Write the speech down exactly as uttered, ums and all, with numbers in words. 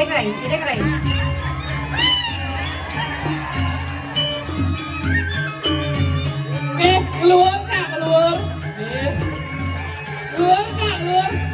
Iring, iring, iring. Eh, keluar, Kak, keluar. Eh. Keluar, Kak, keluar.